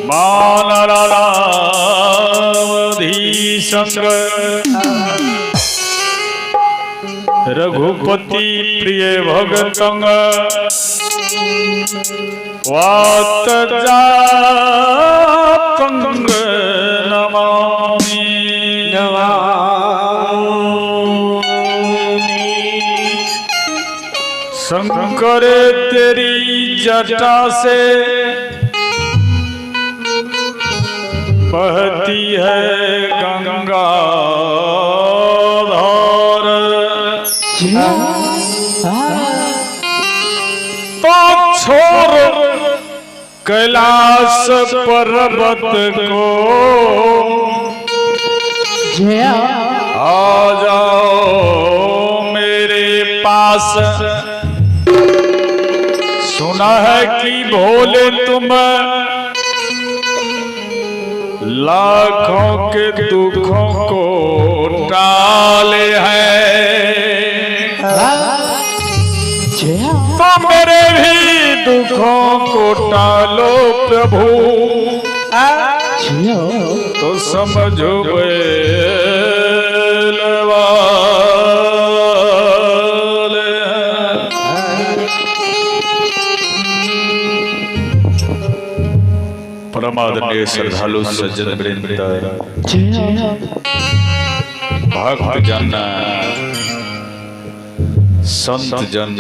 वानराधीशंग रघुपति प्रिय भगतंग वात जातंग नमामि। शंकर तेरी जटा से बहती है गंगा धार, तो छोड़ कैलाश पर्वत को आ जाओ मेरे पास। सुना है कि भोले तुम लाखों के दुखों को टाले हैं, तो मेरे भी दुखों को टालो प्रभु। तो समझो बेल वाले हैं। परमादरणीय श्रद्धालु सज्जन वृंद, भक्त जन, संत जन,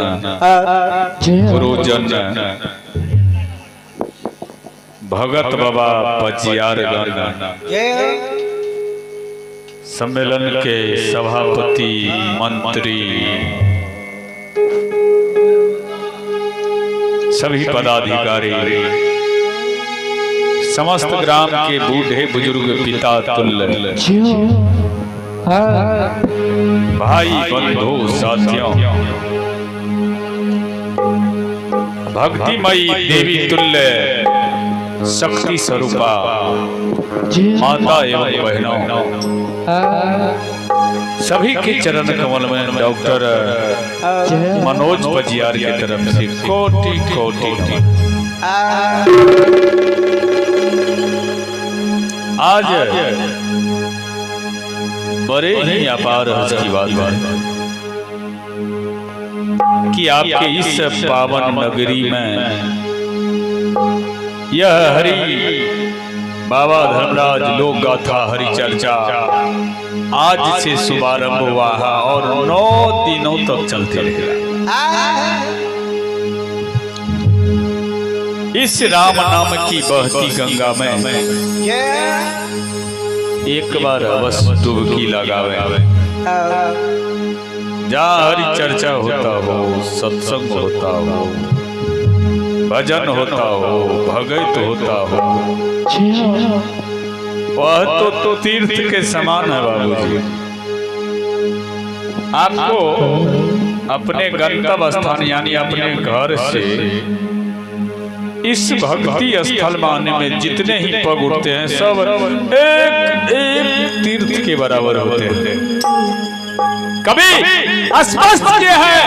गुरुजन, भगत बाबा पजियार गण, सम्मेलन के सभापति, मंत्री, सभी पदाधिकारी, समस्त ग्राम के बूढ़े बुजुर्ग पिता तुल्य भाई बंधु साथियों, भक्तिमयी देवी तुल्य शक्ति स्वरूपा माता एवं बहनों, सभी के चरण कमल में डॉक्टर मनोज पजियार की तरफ से कोटि कोटि नमन। आज बड़े ही अपार हर्ष की बात है कि आपके इस पावन नगरी में यह हरि बाबा धर्मराज लोक गाथा हरि चर्चा आज से शुभारंभ हुआ है और 9 दिनों तक चलते रहेगा। इस राम नाम की बहती गंगा में एक बार अवश्य डुबकी लगावे। जहाँ हरि चर्चा होता हो, सत्संग होता हो, भजन होता हो, भगत होता हो, वह तो तीर्थ के समान है बाबूजी। आपको अपने गंतव्य स्थान यानी अपने घर से इस भक्ति स्थल में आने में जितने ही पग उठते हैं सब एक एक तीर्थ के बराबर होते हैं। कभी स्पष्ट ये है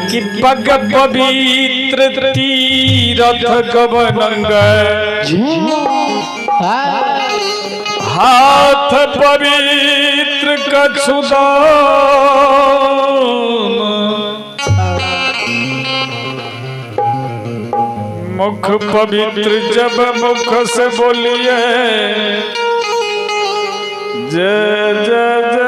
कि पग पवित्र तीर्थ गवनंग, हाथ पवित्र कछुदान, मुख पवित्र जब मुख से बोलिए जय जय जय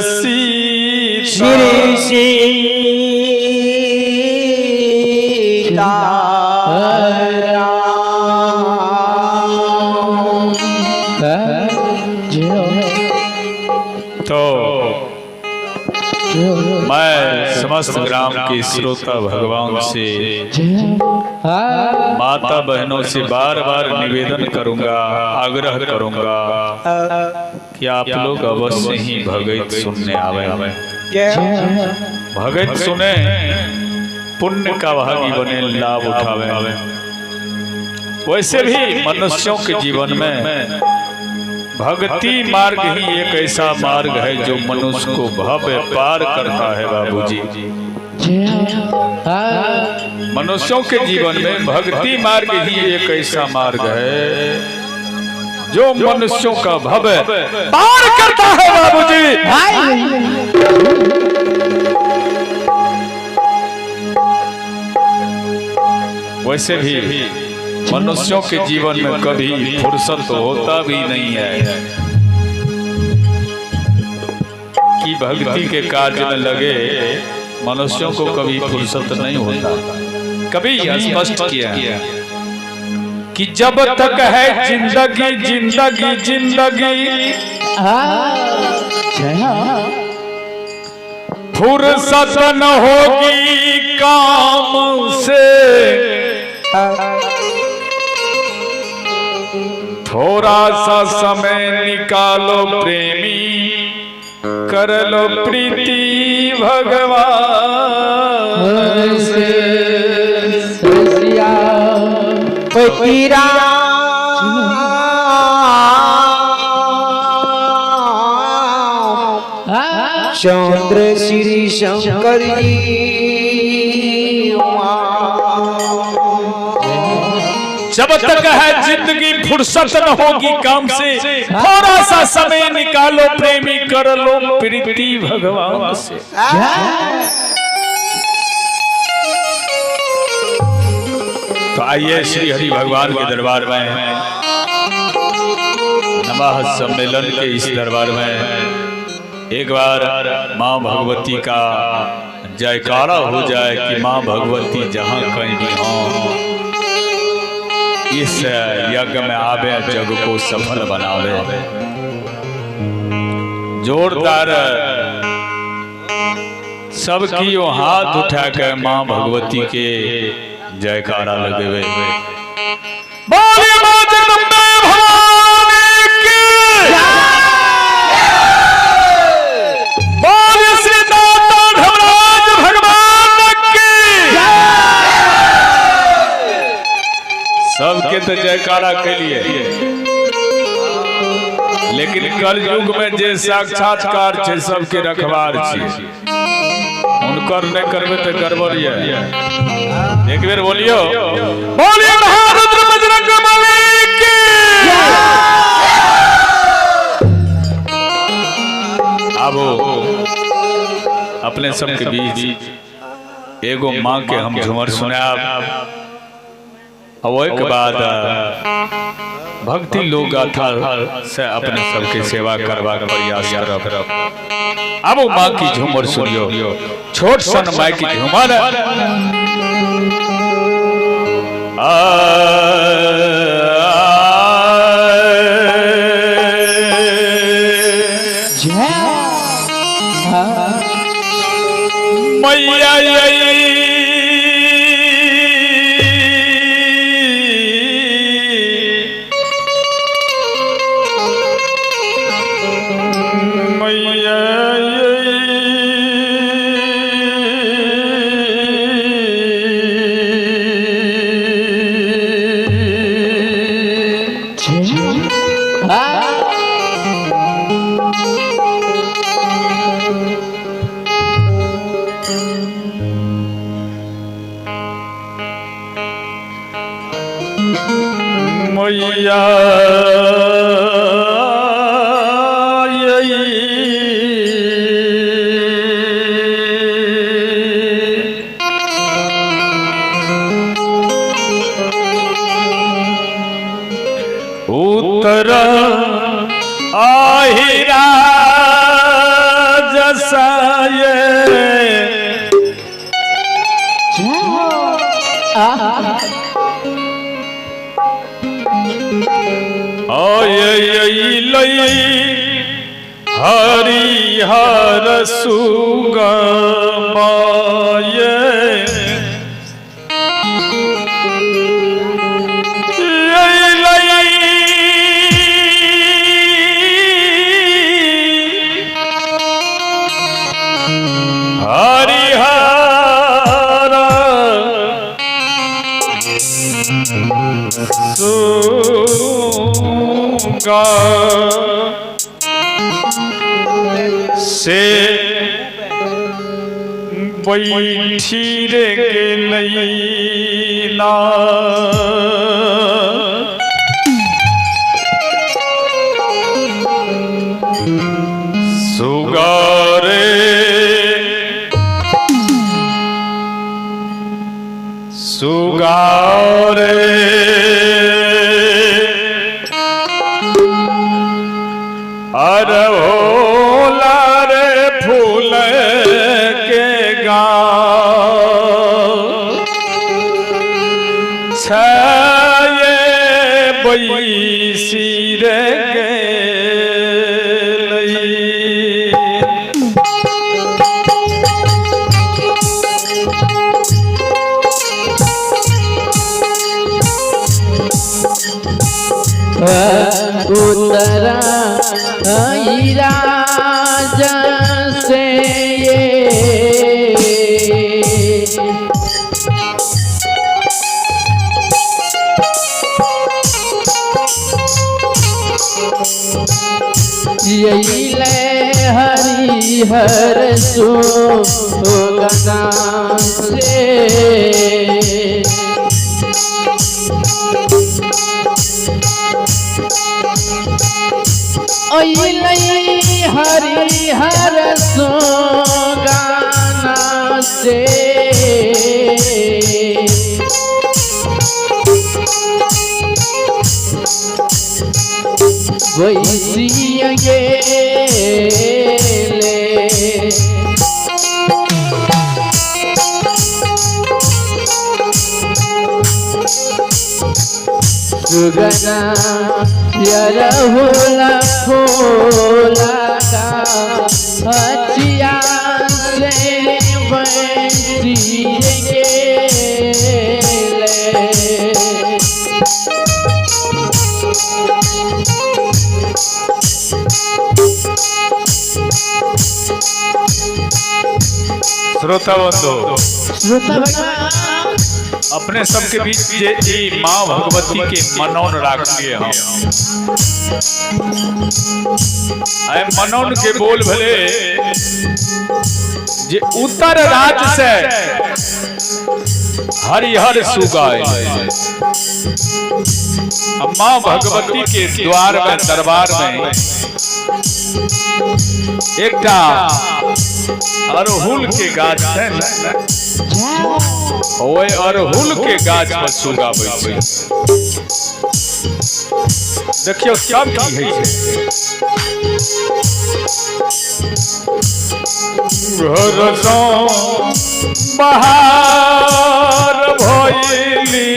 सीता श्री सीता राम। तो मैं समस्त ग्राम के श्रोता भगवान से, माता बहनों से बार बार निवेदन करूंगा, आग्रह करूंगा कि आप लोग अवश्य ही भगत सुनने आवे। भगत सुने, पुण्य का भागी बने, लाभ उठावे। वैसे भी मनुष्यों के जीवन में भक्ति मार्ग ही एक ऐसा मार्ग है जो मनुष्य को भव्य पार करता है बाबूजी। मनुष्यों के जीवन में भक्ति मार्ग ही एक ऐसा मार्ग है जो मनुष्यों का भव पार करता है। बाबूजी वैसे भी मनुष्यों के जीवन में कभी फुर्सत होता भी नहीं है कि भक्ति के कार्य में लगे मनुष्यों को कभी फुर्सत नहीं होता। कभी स्पष्ट किया कि जब तक है जिंदगी जिंदगी जिंदगी फुर्सत न होगी काम से, थोड़ा सा समय निकालो प्रेमी, कर लो प्रीति भगवान से। पतिरा चंद्र श्री शंकर जी। जब तक है जिंदगी फुर्सत न होगी काम से, थोड़ा सा समय निकालो प्रेमी, कर लो प्रीति भगवान से। तो आइए श्री हरि भगवान के दरबार में, नवाह सम्मेलन के इस दरबार में एक बार माँ भगवती का जयकारा हो जाए कि माँ भगवती जहाँ कहीं भी हो, इस यज्ञ में आवे, जग को सफल बनावे। जोरदार सबकी यो हाथ उठा के माँ भगवती के जयकारा लगे हुए। बोलिए माँ जगदम्बे भवानी की, बोलिए श्री दाता धर्मराज भगवान की। सबके तो जयकारा के लिए, लेकिन कल युग में जे साक्षात्कार छे सबके रखवार छे, उनकर नहीं करबे तो गड़बड़ ये। एक बेर बोलियो, बोलिए महारुद्र बजरंग बली की। आबो अपने सबके बीच एगो माँ के हम झुमर सुनाब, और के बाद भक्ति लोक गाथा से अपने सबके सेवा करवा के प्रयास करब। अब वो माँ की झूमर सुनियो, छोट सन माँ की झूमर। मैया मैया मैया उत्तर आहिरा जसाये हरिहर सुगमाये हरिहर सुगा से बैठी रे गेलैना। सुगारे सुगारे अरे भोला रे फूल के गाँव छे बैसी रे गेलई। उतरा राजा से ये यही ले हरिहर सुगना से। हरिहर सुगाना से। वैसी गेले। सुगना यरहुला फूला का हचिया से बैसी गेले। श्रोता बंधु, श्रोता भगवान, अपने सबके बीच जे ई माँ भगवती के मनौन राखलिए हम। आय मनौन के बोल भले जे उत्तर राज्य से हरिहर सुगाए माँ भगवती के द्वार में दरबार में एकटा अड़हुल के गाछ है ने, ओए अड़हुल के गाछ पर सुगा बैसै। देखियो सब की होइ छै। घर सँ बाहर भइली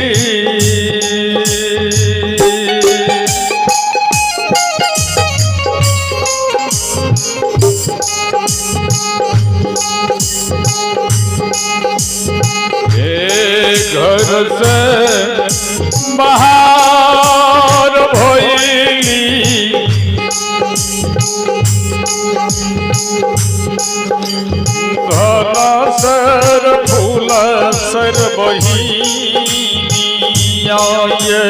हे घर से बाहर भइली धन सर फूल सर बहिनिया ये।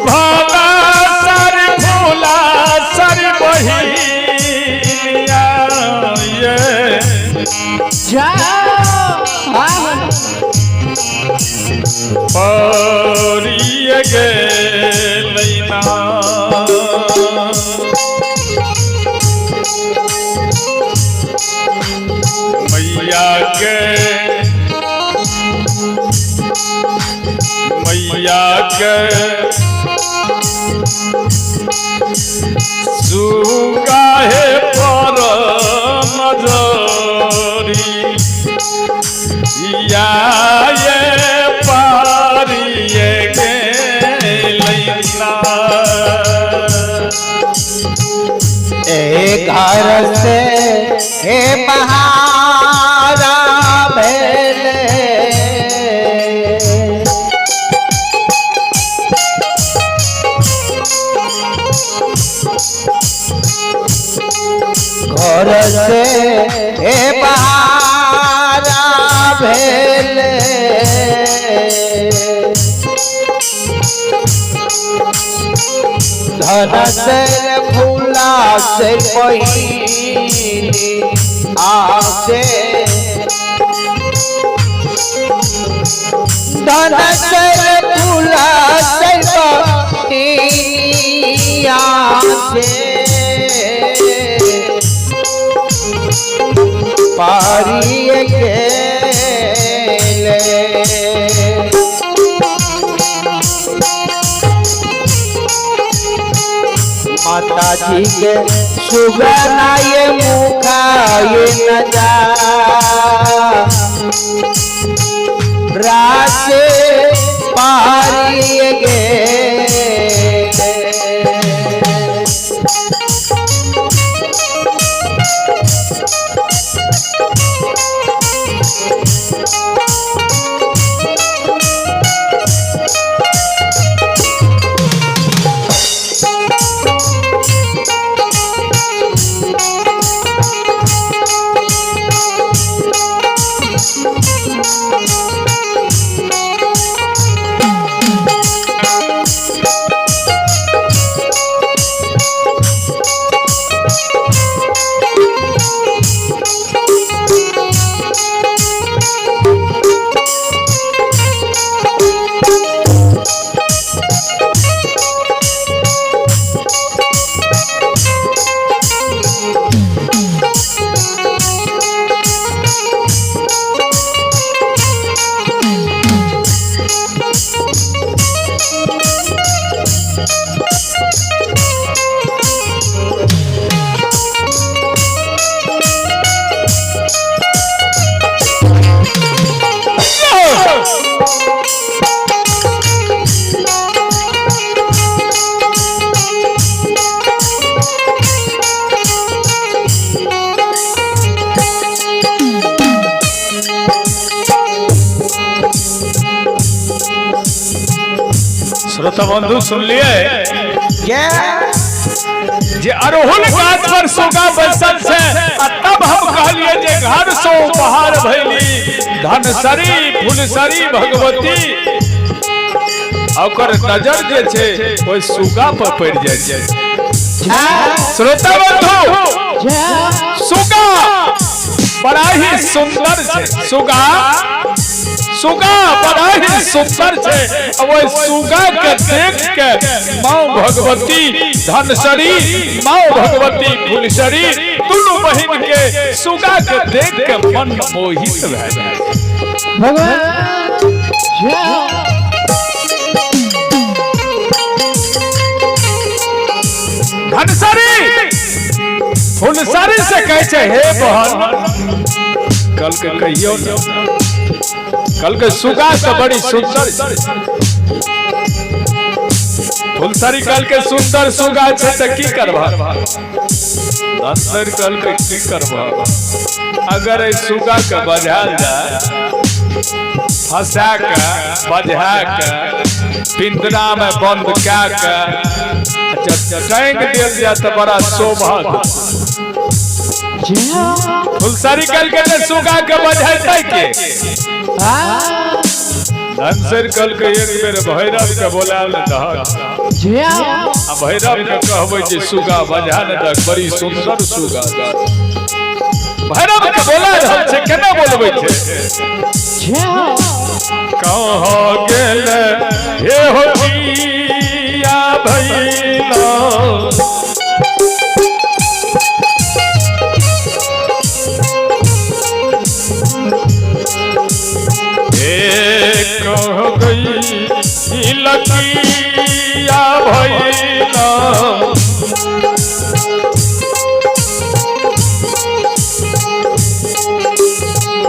भला सर फूला सर बहिनिया ये। जाओ परिय गेलैना। मैया के मैया के सुगाहे पर नजरी या ये पारिये गेलैना। ए घर से हे बहारा भेले घर से हे बहारा भेले। धन से फूला से बहिनी आसे धन से फूला से बहिनी आसे पारी गेले। माता जी के सुगना ये मुखा ये नजा रासे पारी गेले। श्रोता बंधु सुन लिए जे अरहुल गाछ पर सुगा बैसल छै आ तब हम कहलिए जे घर सो उपहार भैली धनसरी फुलसरी भगवती ओकर नजर जे छै ओहि सुगा पर पड़ि जाइ छै। श्रोता बंधु सुगा बड़ा ही सुंदर छै, सुगा सुगा बड़ा ही सुंदर छै। ओहि सुगा के देख के माँ भगवती धनसरी माँ भगवती फुलसरी दुनू बहिन के सुगा के देख के मन मोहित भए जाइ। भगवान धनसरी फुलसरी से कहै छै हे बहन कल के कहियो न, कल के सुगा तो बड़ी सुंदर। फुलसरी कल के सुंदर सुगा छै त की करबा, धनसरी कल के की करबा, अगर ए सुगा के बझायल जाय फंसा के बझा के पिंजरा में बंद कै के टांग दियल जाय त बड़ा शोभा। फुलसरी कल के सुगा के बझैतै के, धनसरी कल के एक बेर भैरव के बोलायल दहक आ भैरव के कहबै जे सुगा बझा ने दहक बड़ी सुंदर सुगा। भैरव के बोला रहल छै केना बोलबै छै, कहाँ गेल हे हो पिया भैला कह गई लकिया भैला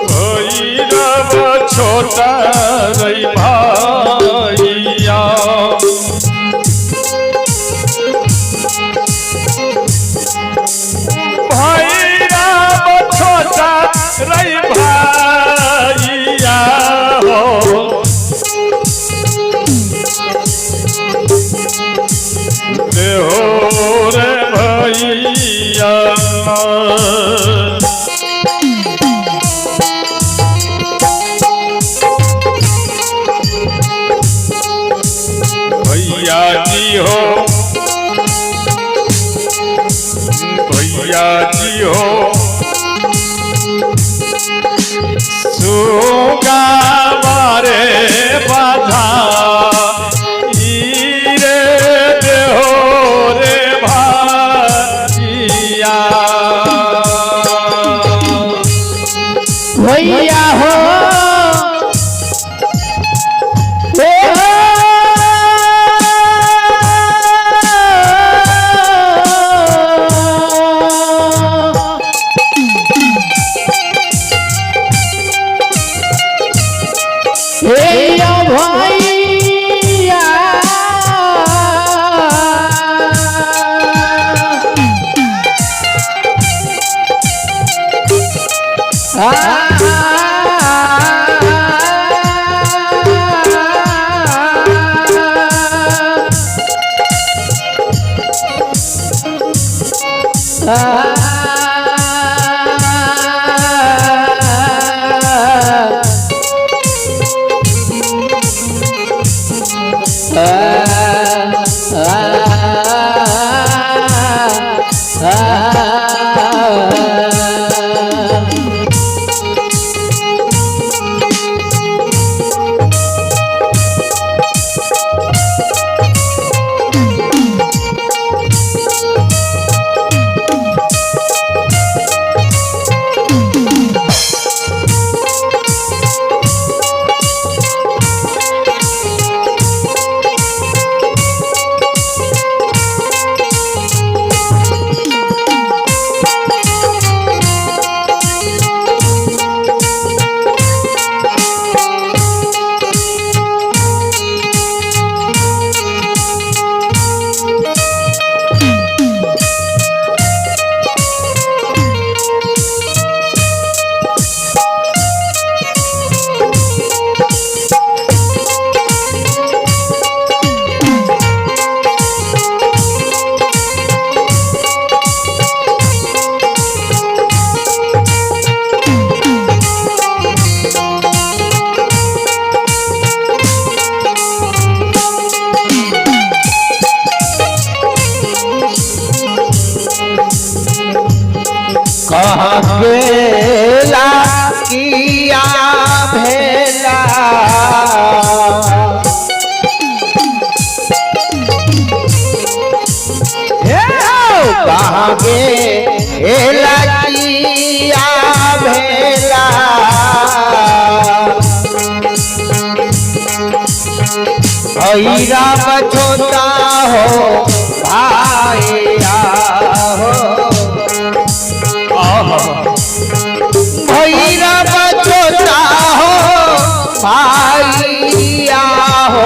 भैरव छोटा रे भाइया भैरव छोटा रे भाइया हो देहो रे भैया। भैया जी हो भैया जी हो सुगा मारे बाधा ई रे देहो रे भाइया। भैया हो हे हो। हे यो भैया। कहाँ गेला किया भेला। हे हो, कहाँ गेला किया भेला। भैरव छोटा हो भाइया हो। भैरव छोटा हो भाइया हो।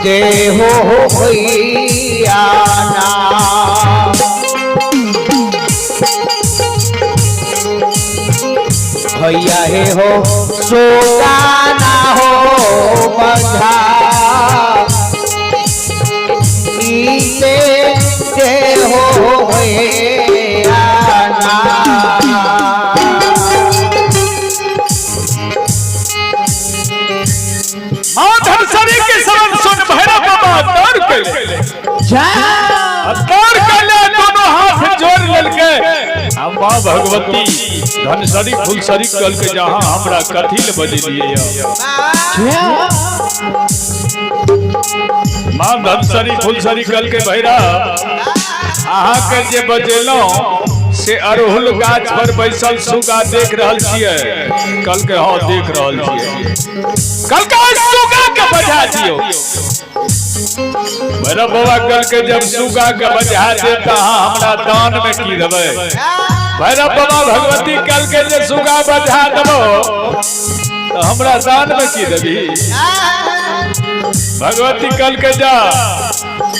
देहो भैया ना। भैया हे हो सोगाना हो बंधा ईते देहो भैया ना। माँ धनसरी के शरण सुन भैरव बाबा दौड़ के दौड़ के ले दोनों हाथ जोड़ लेलके। हम माँ भगवती धनसरी फुलसरी कल के जहाँ हमरा कथी ले बजेलिए। माँ धनसरी फुलसरी कल के भैरव अहाँ के जे बजेलहुँ से अड़हुल गाछ पर बैसल सुगा देख रहल छियै। कल के हाँ देख रहल छियै। कल के सुगा के बजा दियो। भैरव बाबा कल के जब सुगा के बजा देब त अहाँ हमरा दान में की देबै। भैरव बाबा भगवती कल के जे सुगा बजा देबो तो हमरा दान में की देबी। भगवती कल के जा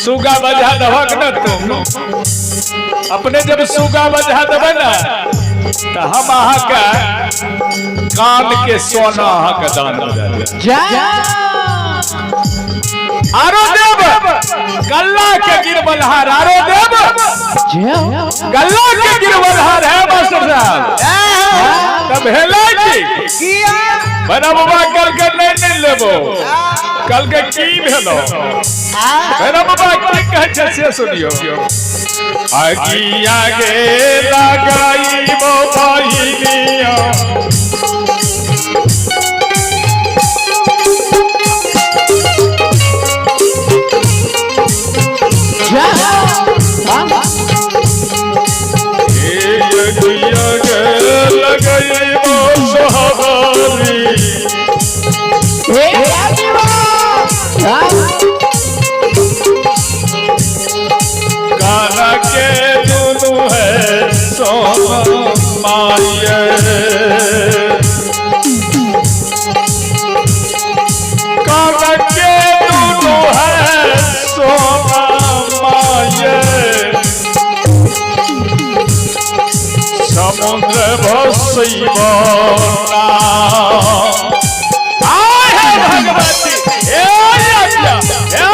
सुगा बजा दबक न तुम अपने जब सुगा बजा देबै ना तो हम अहाँ के कान के सोना अहाँ के दान में दे देब। आरो देव गल्ला के गिरबलहार आरो देव गल्ला के गिरबलहार है मास्टर साहब। तब हेलै की बड़ा बाबा कल के नहीं नहीं लेबो। कल के की भेलो? भैरव बाबा की कहै छै से सुनियो। अगिया गे लगाइबो बहिनिया, हे अगिया गे लगाइबो सोहबरी। काना के दुनू है सोना माये, काना के दुनू है सोना माये, समुद्र भसैबो ना। आय हे भगवती, हे अगिया, हे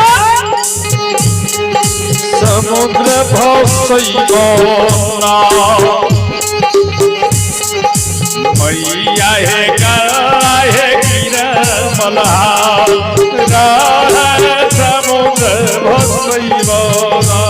समुद्र भसैबो ना। मैया हे गला हे गिर मल्हार, समुद्र भसैबो ना।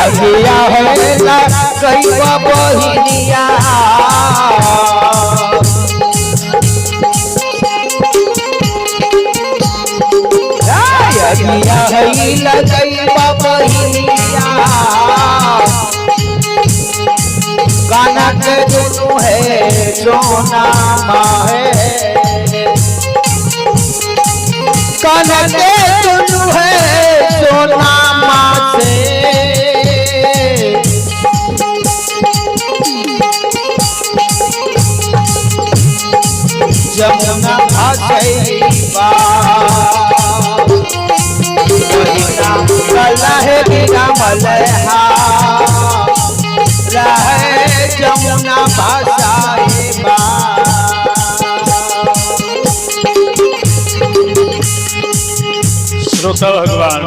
अगिया होला कई बहिनिया, अगिया होला कई बहिनिया, काना के दुनू है सोना माहे, काना के दुनू है सोना मासे। जमुना भसैबा रहे गिरा मलहा, रहे जमुना भसैबा। श्रोता भगवान,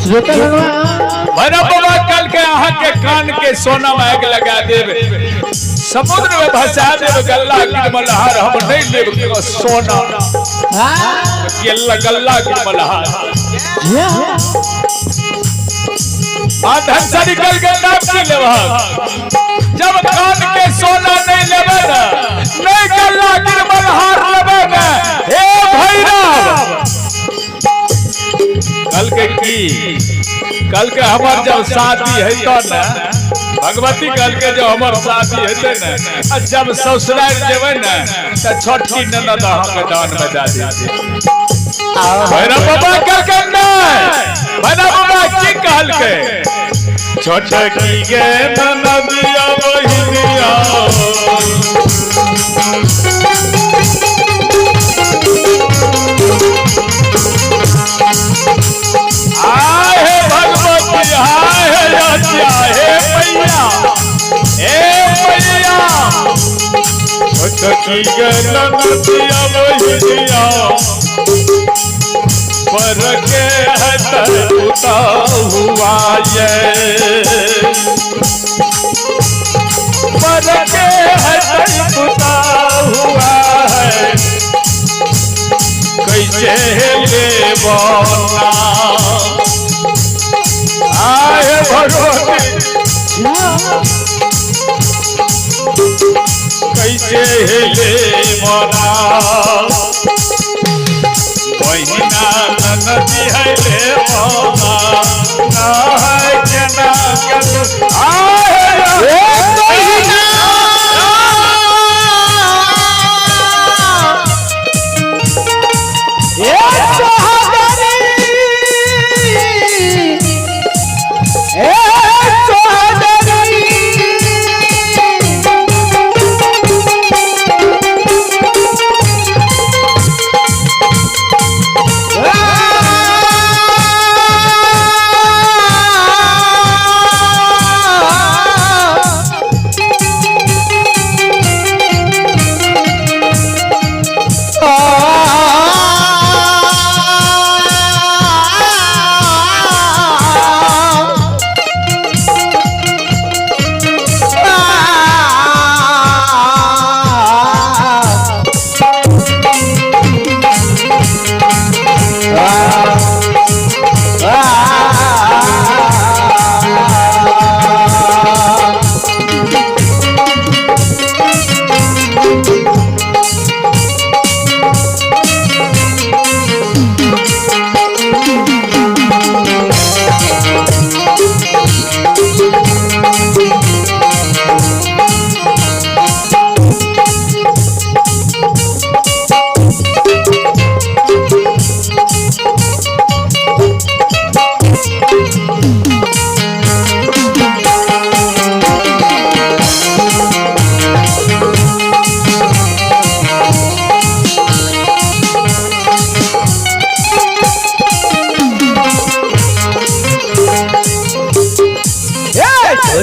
श्रोता भगवान, भैरव बाबा कल के अहाँ के कान के सोना में आग लगा देब, समुद्र में भसा देब, गल्ला गिर मल्हार हम नहीं लेब सोना, गल्ला गल्ला गिर मल्हार। धन से निकल के नाम की लेब, जब कान के सोना नहीं लेबे न, नहीं गल्ला गिर मल्हार लेबे न। हे भैरव, कल के की, कल के हमार जब शादी है तो न भगवती कहलकै जे हमर शादी हेतै ने आ जब ससुराल जेबै ने तऽ छोटकी ननद अहाँके दान में दए देतै। भैरव बाबा कहलकै नहि। भैरव बाबा की कहलकै? छोटकी गे ननदिया बहिनिया, आय हे भगवती, हाय हे रजिया, हे मैया, हे मैया, छोटकी गे ननदिया बहिनिया, पर के है पुता हुआ ये, पर के है पुता हुआ है, कैसे ले बोला। आए भगवती कैसे ले बोला, बहिना ननदी है ले बोला, ना है केना के आए बहिना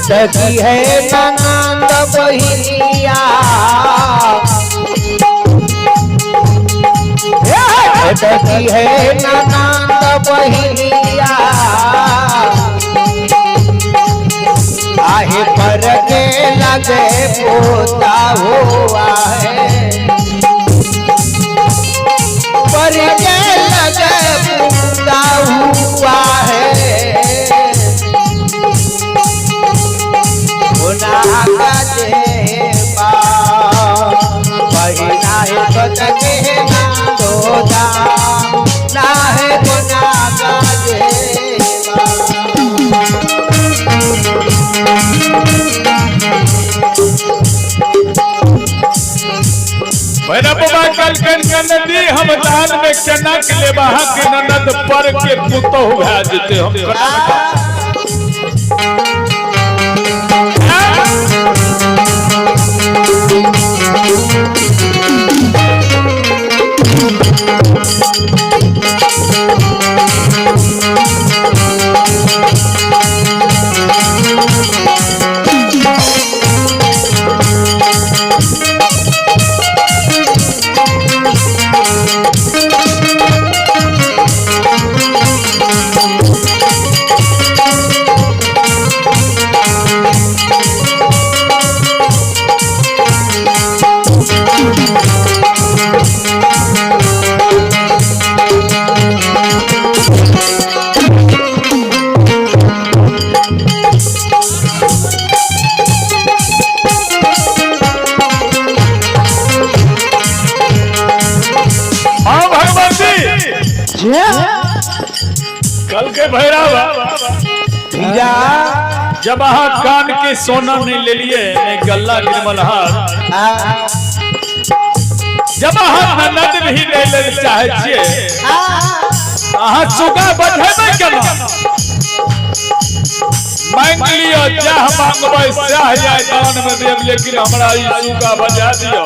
छोटकी है ननंद बहिनिया, छोटकी है ननंद बहिनिया, आहे पर के लगे पोता हुआ है, पर के लगे पोता हुआ है, भैरव बाबा कहलकनि ननदी हम दान में केना के लेब, अहाँके ननद पर के पुतोहु भए जेतै, हम केना कल के भैरव भैया जब अहाँ कान के सोना नहीं ले लिए, नहीं गल्ला गिरमलहार, जब अहाँ ननद भी नहीं ले चाहे छिए, अहाँ सुगा बजेबै केना? मांग लियो, जाह मांगबै सह जाय दान में देब, लेकिन हमरा ई सुगा बजा दियो।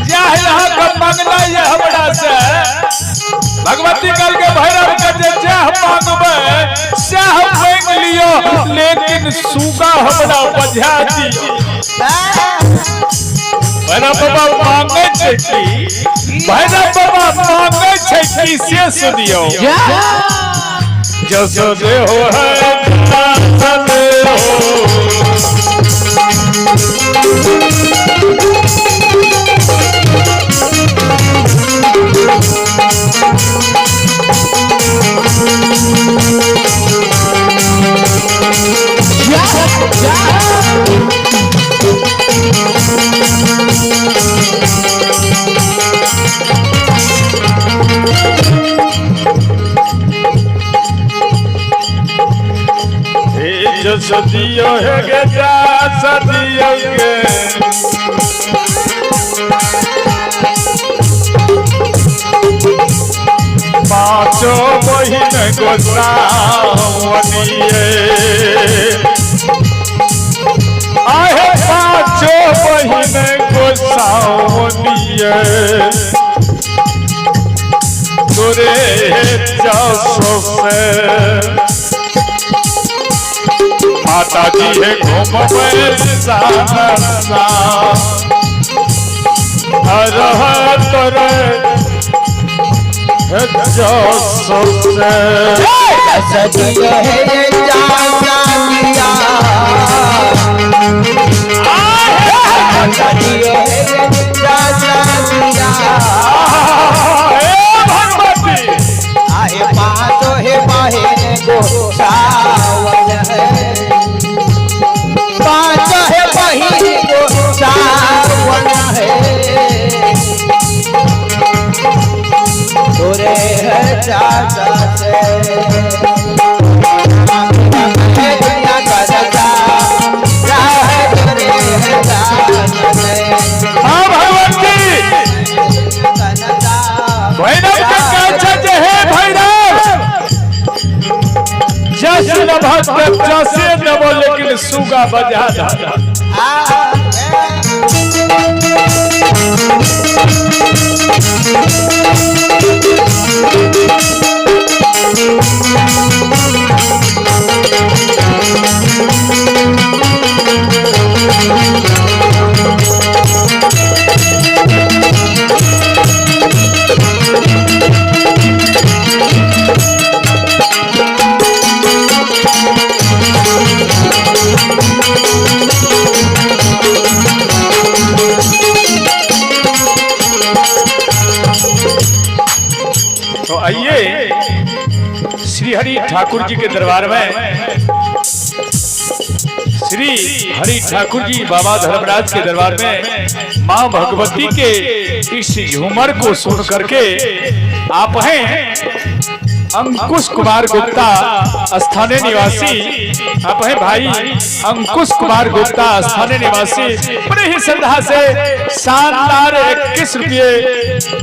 जाह यहाँ के मांगना ये हमरा से, भगवती कल के भैरव के जे जाह मांगबै सह मांग लियो, लेकिन सुगा हमरा बजा दियो। भैरव बाबा मांगे छै की? भैरव बाबा मांगे छै की से सुनियो। जस देहो है हो। जस दियो है गे जस दियो गे, पाँचों बहिन गोसावनिए, आहे पाँचों बहिन गोसावनिए, तोरे जस से माता जी है घूमबे सानसा, हर तोरे जस से। सदियो है जासा दिया, सदियो है जासा दिया। हे भगवती आहे पाँचो हे बहिन गोसावन है, पाँचो हे बहिन गोसावन है, तोरे है चाचा से। दुनिया का रजा राह तोरे है चाचा से। हाँ भगवती, भैरव के कहै छै जे हे भैरव, जस लभक जसे देबो, लेकिन सुगा बजा दा। तो आइए श्री हरि ठाकुर जी के दरबार में, श्री हरि ठाकुर जी बाबा धर्मराज के दरबार में मां भगवती के इस झूमर को सुन करके आप हैं अंकुश कुमार गुप्ता स्थानीय निवासी, आप हैं भाई अंकुश कुमार गुप्ता स्थानीय निवासी, बड़े ही श्रद्धा से शानदार 21 रुपये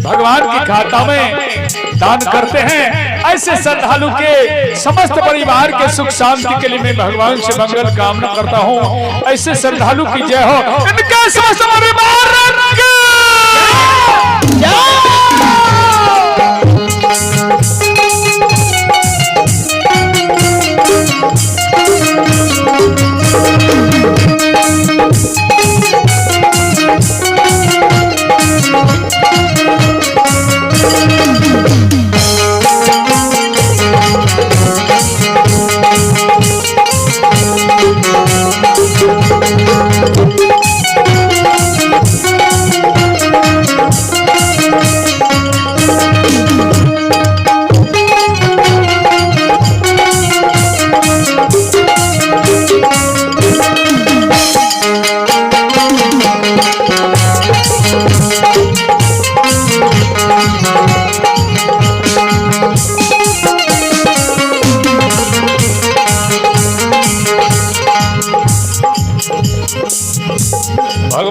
भगवान के खाता में दान करते हैं। ऐसे श्रद्धालु के समस्त परिवार के सुख शांति के लिए मैं भगवान से मंगल कामना करता हूँ। ऐसे श्रद्धालु की जय हो, इनके समस्त परिवार की।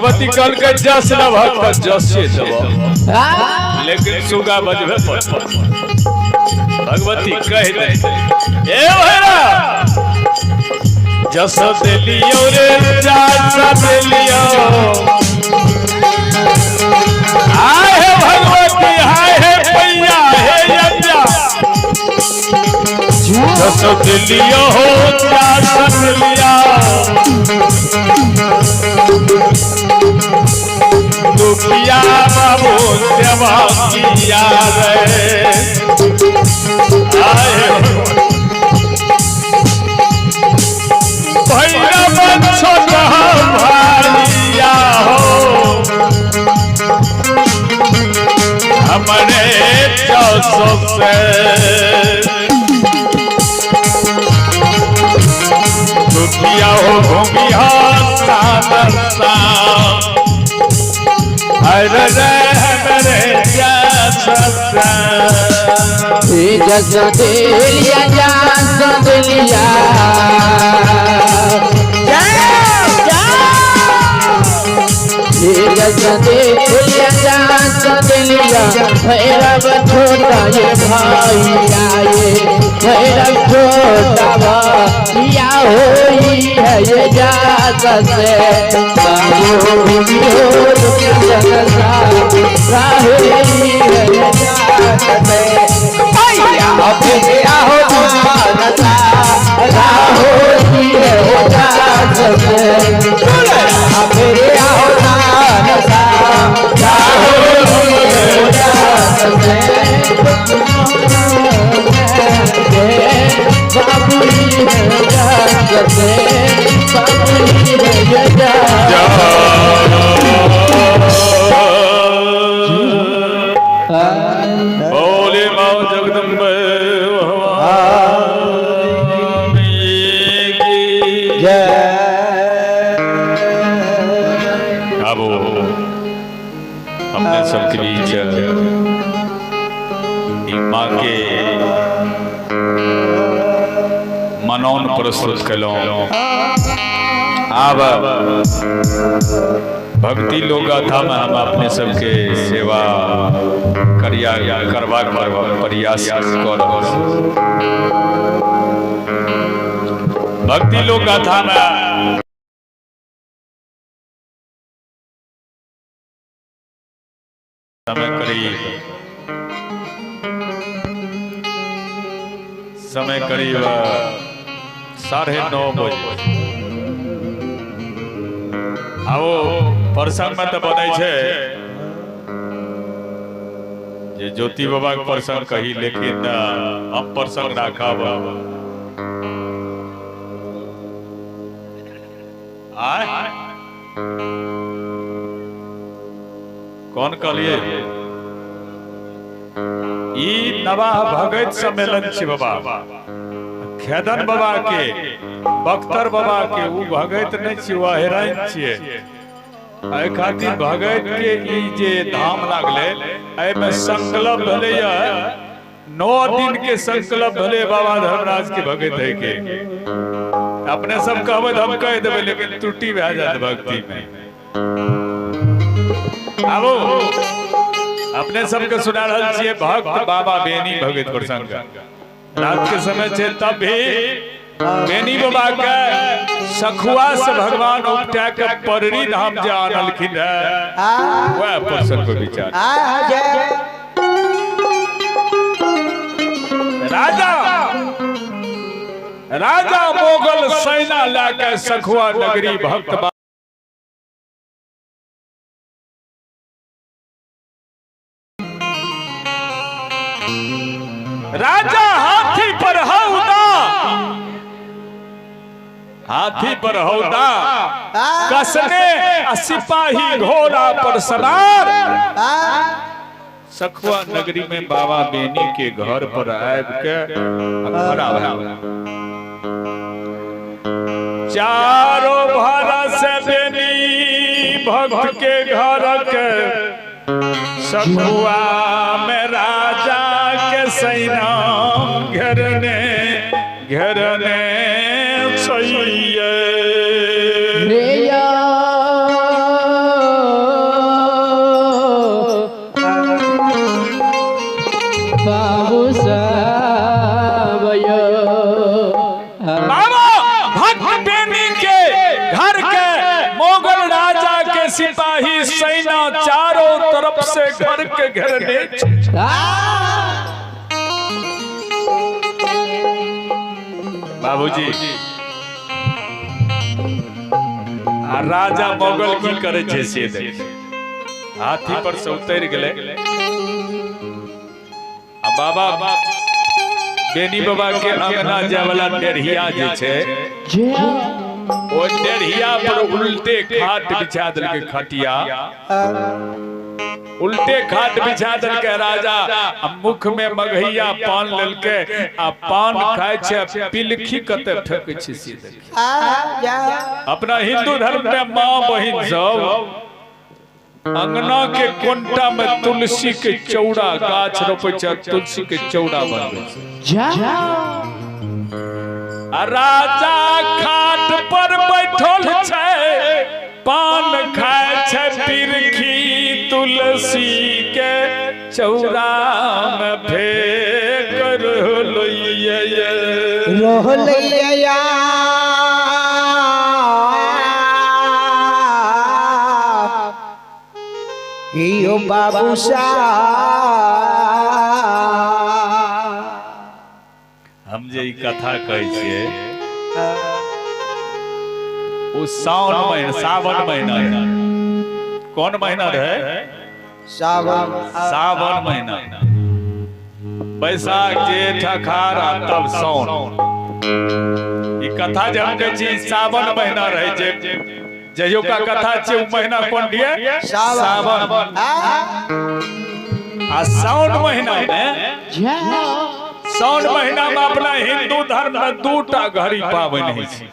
भगवती कहलकै जस लेबहक तऽ जसे देबह, लेकिन सुगा बजबे पर। भगवती कह दे, ए भैरा जस देलियो रे चाचा देलियो, आय हे भगवती, हाय हे पैया हे यज्ञा, जस देलियो हो चाचा देलिया, दुखिया बाबू सेवा किया रे, आय भैरव छोटा भाइया हो, हमरे चौसो से दुखिया हो घूमिया सामसा, हर रे हमरे जस से। जस दिलिया जस दिलिया, जस दिलिया जस दिलिया, भैरव छोटा ये भाइया, ये भैरव छोटा भाइया होई है ये जात से, बाबू हो राही है ये जात से, भैया हो राहोई है ये जात से, भैया हो राहोई है ये जात से, बाबूजी है जात से, बाबूजी है ये जात। बोले माँ जगदम्बे भवानी की जय। अब अपने सबके बीच ई माँ के मनौन प्रस्तुत कलौं। आब भक्ति लोक गाथा में हम अपने सबके सेवा करिया करबाक प्रयास कर रहल छी। भक्ति लोक गाथा में समय करीब 9:30 बजे। आओ प्रसंग में तो बनै छै जे ज्योति बाबा के प्रसंग कही, लेकिन हम प्रसंग राखब आय कौन कहलिए ई नवाह भगत सम्मेलन छी बाबा खेदन बाबा के बख्तर बाबा के उ भगत नहीं छी, उ अहिराइन छियै। एहि खातिर भगत के ई जे धाम लागले एहिमे संकल्प भेलै 9 दिन के संकल्प भेलै बाबा धर्मराज के भगत है के। अपने सब कहबै हम कह देबै, लेकिन त्रुटि भए जायत भक्ति में। आबो अपने सबके सुना रहल छियै भक्त बाबा बेनी भगत प्रसंग। रात के समय छै तब भी बेनी बाबा के सखुआ से भगवान उपटा के पररी धाम जे आनलखिन है, वह प्रसंग पर विचार। राजा राजा मोगल सेना लाके सखुआ नगरी भक्त राजा हाथी पर हौदा, हाथी पर हौदा कसने आ सिपाही घोड़ा पर सवार सखुआ नगरी में बाबा बेनी के घर पर आबि के खड़ा भए चारों भरा से बेनी भक्त के घर के सखुआ में राजा के सैना घेरने घेरने सैये। सिपाही सेना चारों तरफ से घर के घेरने छै। बाबूजी आ राजा मोगल की करे छै से देख, हाथी पर से उतर गेलै आ बाबा बेनी बाबा के अंगना जाय वाला डेढ़िया जे छै ओ डेढ़िया पर उल्टे खाट बिछा देलकै, खटिया उल्टे खाट बिछा देलकै राजा आ मुख में मगहिया पान लेलकै आ पान खाय छै, पिलखी कते फेकै छै से देखी। अपना हिंदू धर्म में माँ बहिन सब अंगना के कोनटा में तुलसी के चौड़ा गाछ रोपै छै, तुलसी के चौड़ा बनबै छै। आ राजा खाट पर बैठल छै, पान खाय छै, पिरखी तुलसी के चौड़ा में फेंक रहलैये। रहलैया यो बाबू सा। हम जे ई कथा कहै छियै ओ सावन महीना, सावन महीना रहै। कोन महीना रहै? सावन। सावन महीना, बैसाख जेठ अखाड़ आ तब सावन। ई कथा जे हम कहै छी सावन महीना रहै, जे जहियो का कथा छै ओ महीना कोन दिए? सावन। आ सावन महीना में, सावन महीना में अपना हिंदू धर्म में दूटा घड़ी पाबनि होइ छै।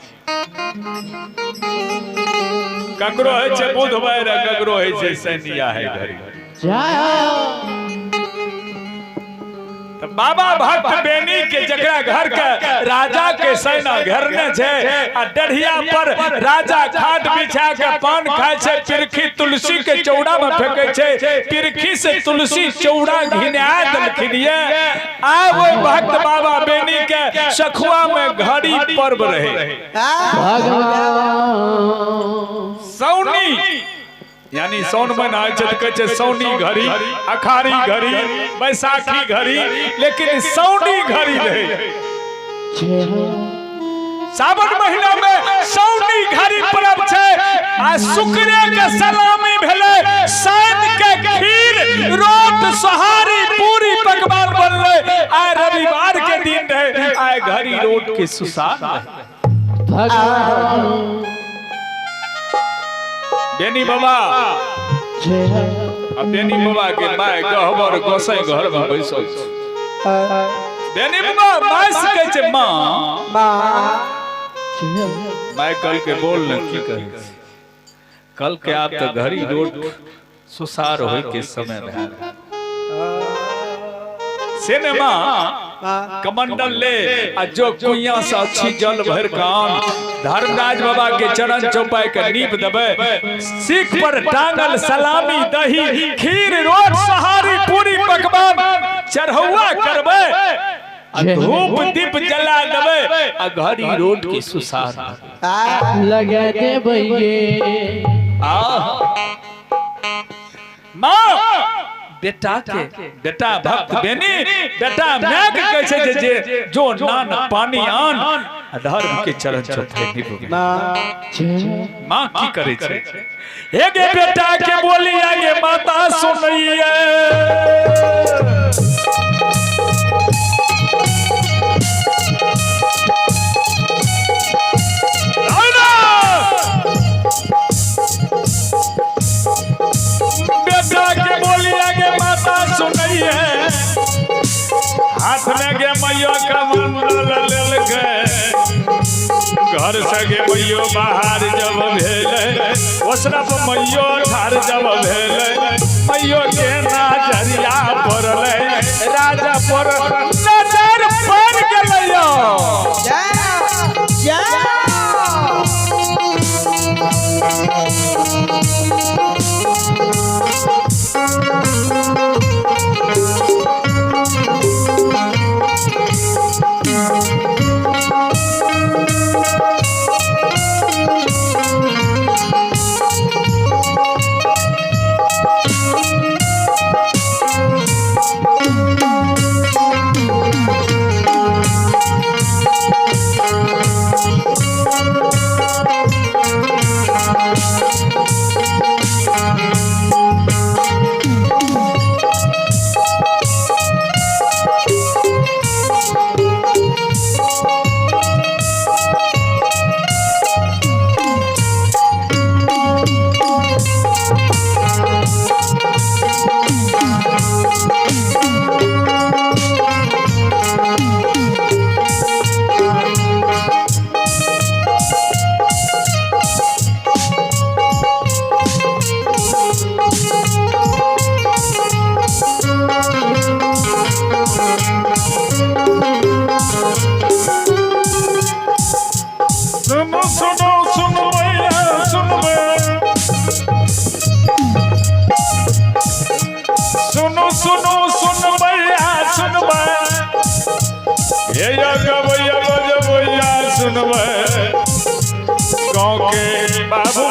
ककरो होइ छै बुधवार आ ककरो होइ छै शनिया है घड़ी। तऽ बाबा भक्त बेनी के जकरा घर के राजा के सेना घेरने छै आ डढ़िया पर राजा खाट बिछा के पान खाय छै, पिरखी तुलसी के चौड़ा में फेंके छै, पिरखी से तुलसी चौड़ा घिना देलखिन ये। आ ओहि भक्त बाबा बेनी के सखुआ में घड़ी पर्व रहे। सौनी यानी सौन महीना होइ छै तऽ कहै छै सौनी घड़ी, अखाड़ी घड़ी, बैसाखी घड़ी, लेकिन सौनी घड़ी रहे। सावन महीना में सौनी घड़ी पर्व छै आ शुक्रे के सलामी भेलै, शनि के खीर रोट सोहारी पूरी पकवान बनलै। आइ रविवार के दिन रहे, आइ घड़ी रोट के सुसार रहे। बेनी बाबा आ बेनी बाबा के my गहबर गोसाई घर में बैसल छै। बेनी बाबा my से कहै छै माँ, my कल के बोल न की कहै छै, कल के आब तऽ घड़ी रोट सुसार होय के समय भए से ने माँ कमंडल ले आ जो कुइया से अच्छी जल भर के आन, धर्मराज बाबा के चरण चौपाई के नीप देबै, सीख पर टांगल सलामी दही खीर रोट सोहारी पूरी पकवान चढ़ौआ करबै आ धूप दीप जला देबै आ घड़ी रोट के सुसार लगा देबै। आ माँ बेटा के बेटा भक्त बेनी बेटा my के कहै छै जे जो नान पानी आन आ धर्म के चरण चौपाई निभबै। माँ की करै छै? हे गे बेटा के बोली आगे माता सुनैये, बेटा के बोली आगे माता सुनैये, हाथ में गे मैयो कमंडल लेलकै, घर से गे मैयो बाहर जब भेलै, ओसरप मैयो ठार जब भेलै, मैयो के नजरिया पड़लै, राजा पर नजर पड़ गेलै।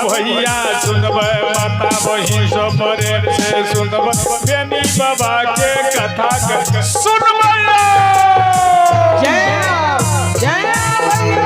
भैया सुनबै, माता बहिन सब प्रेम से सुनबै, बेनी बाबा के कथा के सुनबै। जय जय भैया।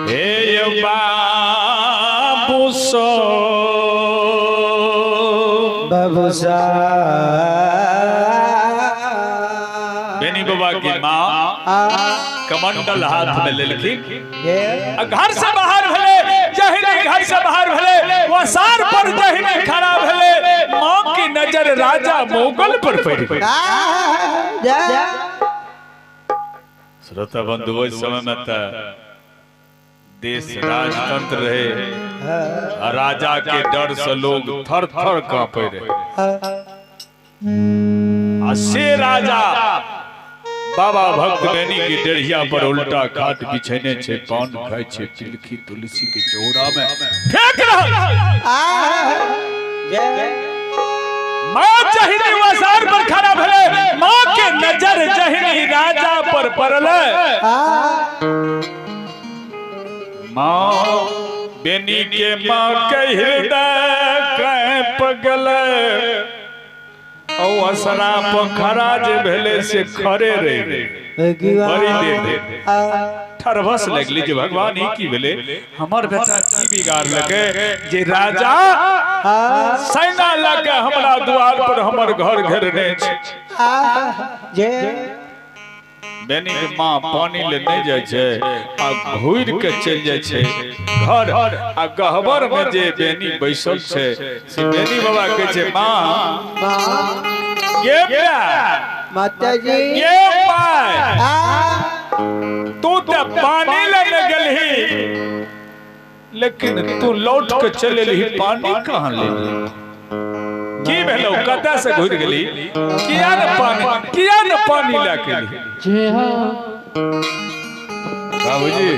हे बाबू सो बाबूसा बेनी बाबा की माँ कमंडल हाथ में लेलखिन, घर से बाहर भेले, जहिने घर से बाहर भेले वसार पर जहिने खड़ा भेले, माँ की नजर राजा मोगल पर पड़ गई। श्रोता बंधु, ओहि समय में त देश राजतंत्र रहे, राजा के डर से लोग थर थर कांपे रहे। आ से राजा बाबा भक्त बेनी की डेढ़िया पर उल्टा खाट बिछेने छे, पान खाए छे, पिलखी तुलसी के चौड़ा में फेंक रहल। माँ जहिनी वसार पर खड़ा भेले, माँ के नजर जहिनी राजा पर पड़ले, माँ बेनी के माँ के हृदय कांप गेलै, औ असरा पर खड़ा जे भेले से खड़े रहि बड़ी देर ठरभस लगली जे भगवान ई की भेले, हमर बेटा की बिगाड़लकै जे राजा सेना लऽ के हमरा द्वार पर हमर घर घेरने छै। बेनी के माँ पानी ले नहीं जाइ छै आ घुरि के चलि जाइ छै घर, आ गहबर में जे बेनी बैसल छै से बेनी बाबा कहै छै, माँ गे माता जी गे पाय, तू तऽ पानी लेने गेलही लेकिन तू लौट के चलि एलही, पानी कहाँ लेलही? की भेलौ, कतऽ से घुरि गेली, किया न पानी, किया न पानी लए के एलही? बाबूजी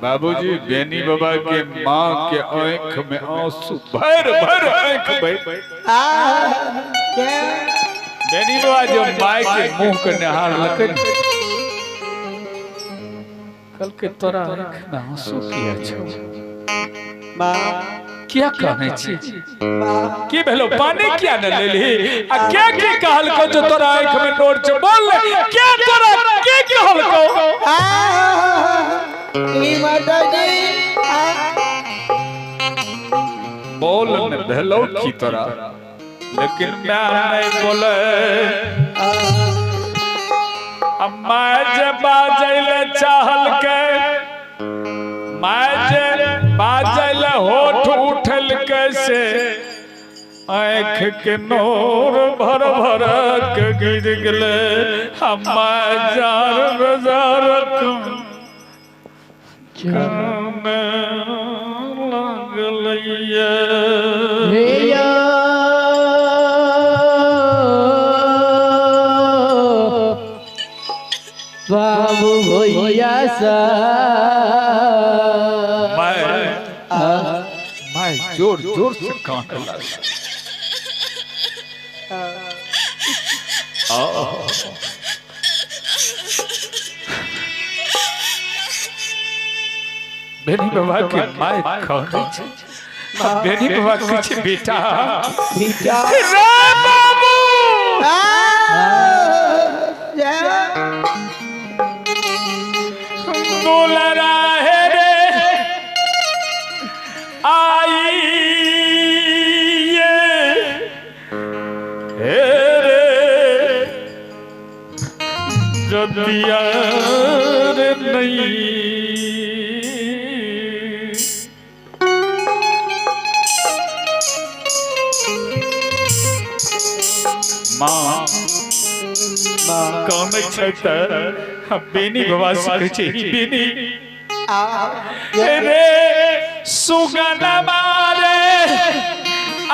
बाबूजी बेनी बाबा के माँ के आँख में आंसू भर भर आँख भर। बेनी बाबा जो माय के मुंह के निहारलकै, कल के तोरा आँख में आंसू किया छौ, किया कहने छी, की भेलो, पानी किया न लेलही, आ के की कहलकौ जो तोरा आँख में नोर छौ, बोल के तोरा के कहलकौ? माता जी बोल न भेलो की तोरा, लेकिन मैं नहीं बोले। अम्मा जे बाजैल चाहल के, मैं जे बाजैल होठ उठल कैसे, आँख के नोर भर भर के गिर गेले, अम्मा जार बाजार काने लगलैया। बाबू भैया सा मैं जोर जोर से कांपने लगा। बेनी बाबा के my काने, बेनी बाबा किछ बेटा बेटा रे बाबू दुलरा है रे आई ये हे रे जतिया रे नहीं। माँ कानै छै तऽ बेनी बाबा से कहै छै, बेनी रे सुगन मारे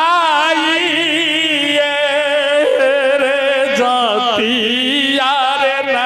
आई रे जाती रे न।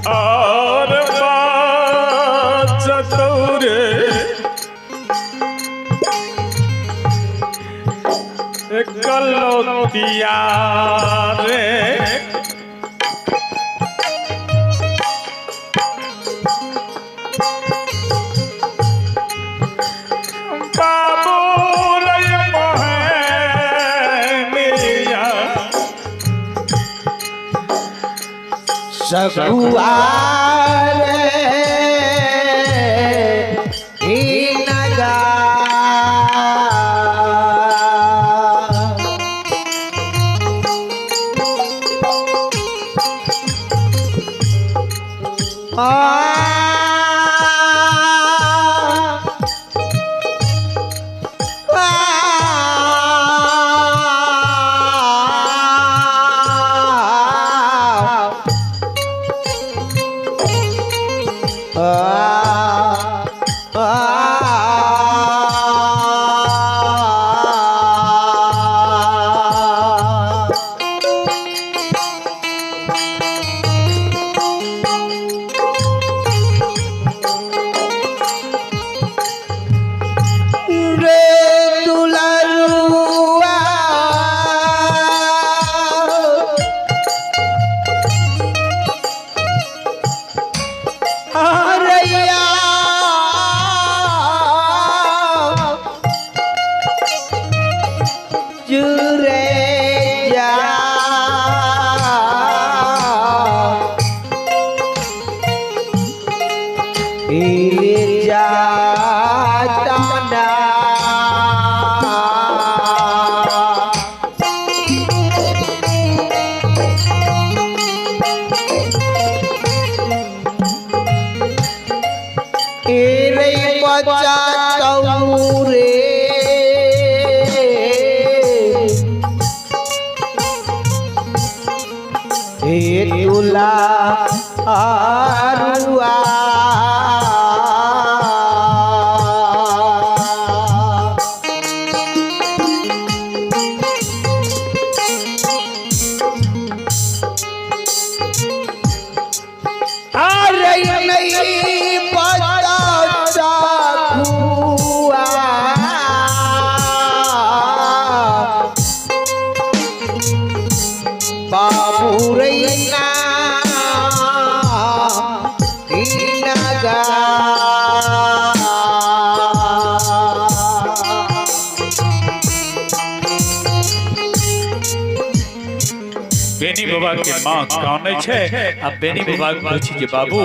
और बाचतौरे कलौतिया रे बाबू रे मोहनिया सगुआ रे नगा रे दुलरुआ हरैया जुरे जा जाता ना। रे बच्चा रे हे तुला आरुआ अरे नहीं बच्चा हुआ बाबू रैना नगा। बेनी बाबा के माँ कानै छै आ बेनी बाबा के कहै छै जे बाबू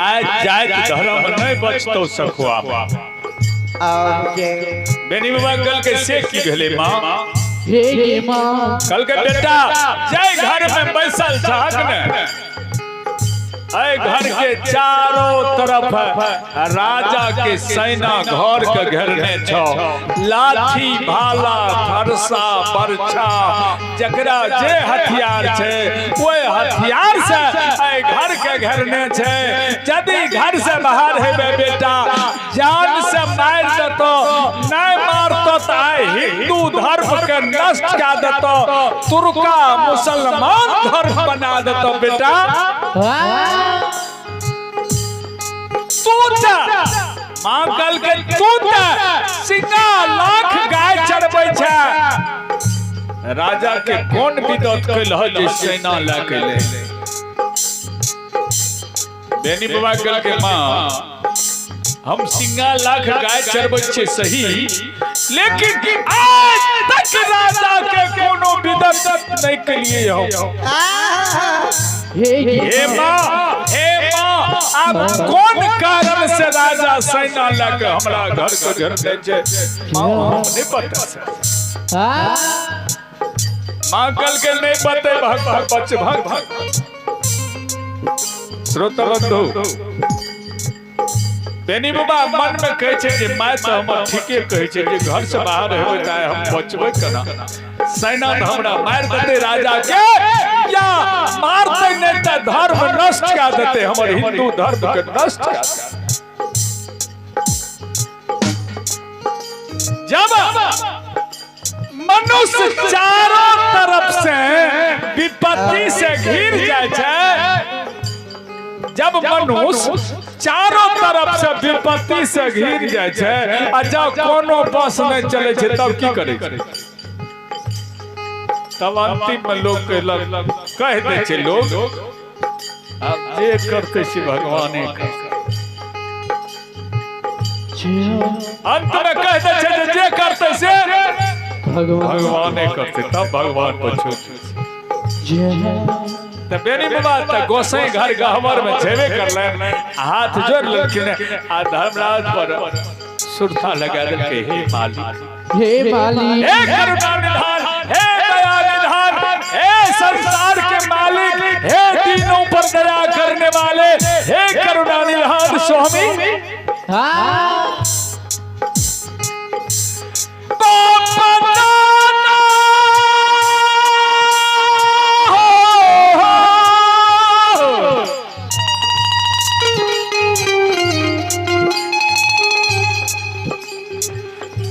आज जाइत धर्म नहि बचतौ सखुआ। बेनी बाबा कल के से की भेलै माँ? हे गे माँ कल के बेटा जाय घर में बैसल छहक ने एहि घर के चारों तरफ राजा के सेना घर के घेरने छौ। लाठी भाला फरसा बरछा जकरा जे हथियार छै ओहि हथियार से एहि घर के घेरने छै। यदि घर से बाहर हेबे बेटा जान से मारि देतो, नहीं मारतो तो आइ हिंदू धर्म के नष्ट कए देतो, तुर्का मुसलमान धर्म बना देतो बेटा। तू माँ कहलकै तू तऽ सिंगा लाख गाय चढ़बै छै। राजा के कोन विदत कैलह जे सेना लए के एलै? बेनी बाबा कहलकै माँ हम सिंगा लाख गाय चरबै छियै सही, लेकिन आज तक राजा के कोनो विदत नहीं केलिए हम। हे माँ, हे माँ, आब कोन कारण से राजा सेना लए के हमरा घर के घर दै छै? माँ हम नहीं पता से। माँ कहलकै नहीं बते, भाग भाग बच भाग भाग। श्रोता बंधु, बेनी बाबा मन में कहै छै जे माय तऽ हमर ठीके कहै छै जे घर से बाहर हेबै तऽ आइ हम बचबै केना? सेना तऽ हमरा मारि देतै राजा के, या मारतै नहि तऽ धर्म नष्ट कए देतै, हमर हिंदू धर्म के नष्ट कए देतै। जब मनुष्य चारों तरफ से विपत्ति से घिर जाय छै, जब मनुष्य चारों तरफ से विपत्ति से घिर जाय छै आ जब कोनो बस नहीं चले छै तब की करे छै? तब अंतिम में लोग कहलक, कह दै छै लोग, आब जे करते से भगवाने करते। अंत में कह दै छै जे करते से भगवाने करते, तब भगवान पर छोड़। तऽ बेनी बाबा तऽ गोसाई घर गहबर में छेबे करले, हाथ जोड़ लेलखिन आ धर्मराज पर सुरता लगा देलकै, हे मालिक, हे मालिक, हे करुणा निधान, हे दया निधान, हे संसार के मालिक, हे दीनों पर दया करने वाले, हे करुणा निधान स्वामी। बाप दादा हो,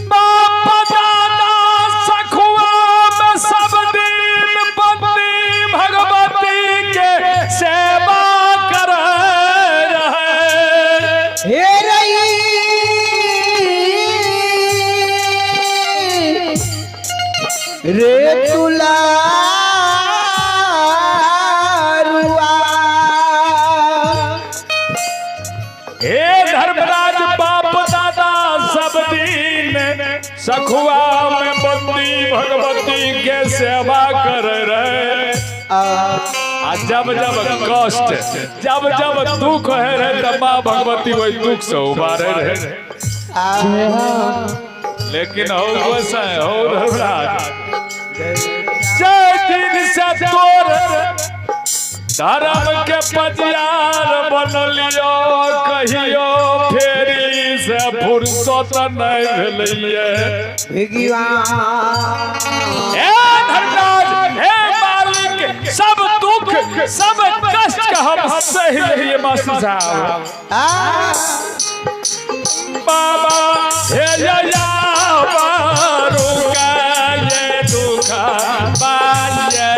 बाप दादा सखुआ में सब दिन बंदी भगवती के सेवा कर रहे। हे रही रे तुलारुआ, हे धर्मराज बाप दादा सब दिन सखुआ में बंदी भगवती के सेवा कर रहे। आ जब जब कष्ट, जब जब दुख है रहे तब माँ भगवती वही दुख से उबारे रहे। लेकिन हो गोसाई, हो धर्मराज, जय दिन से तोर धर्म के पजियार बनलियो, कहियो फेरी से फुर्सत नहीं भेलिए। भगवान हे धर्मराज, हे मालिक, सब दुख सब कष्ट का हम सह लिए मास्टर साहब। बाबा हे रुका ये दुख बाये।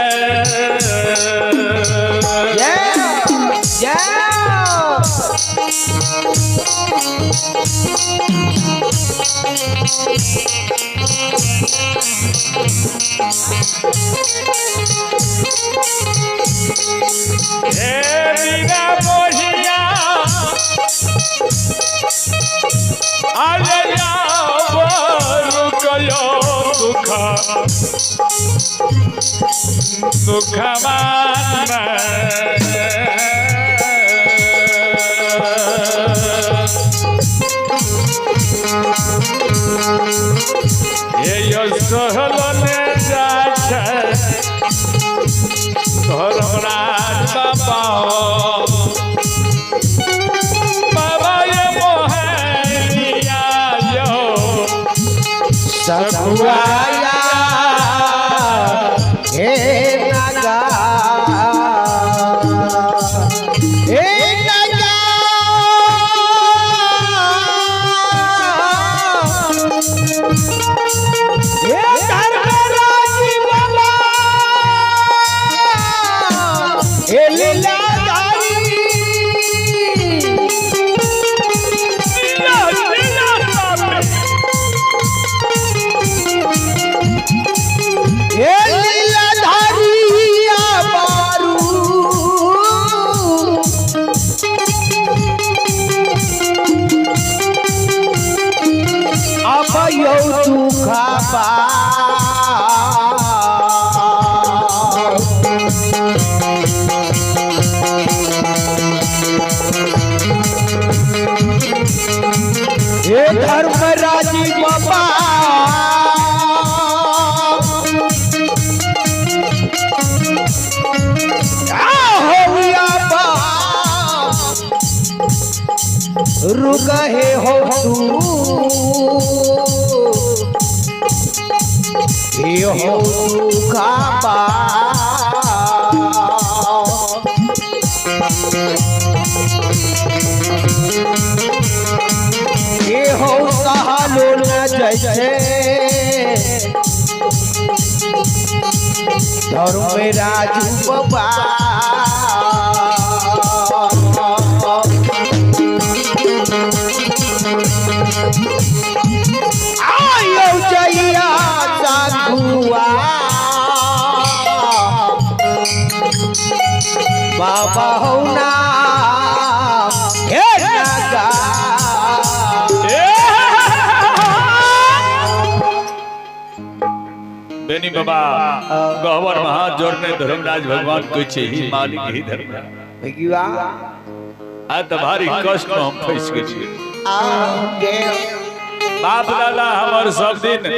जय जय। हे मीरा मोहिया आया रुकयो दुख दुखमान। हे यो सहल ने जाइ छै धर्मराज बाबा। सखुआया हे नागा, हे नागा, हे धर्मराज बाबा, हे लीलाधारी। हे लीलाधारी बारू, अब यौ दुखा बा। हे धर्मराज बाबा, रुक हे हो तू, हे हो दुखा बा। हे हो सहालो न जैसे धर्मराज बाबा। आयो जइया साधुआ बाबा हो ना, हे नागा। बेनी बाबा गहवर में हाथ जोड़ने धर्मराज भगवान कहै छै, ही मालिक, ही धर्मराज, आ तऽ भारी कष्ट में हम फंसि गेलियै। बाप दादा हमर सब दिन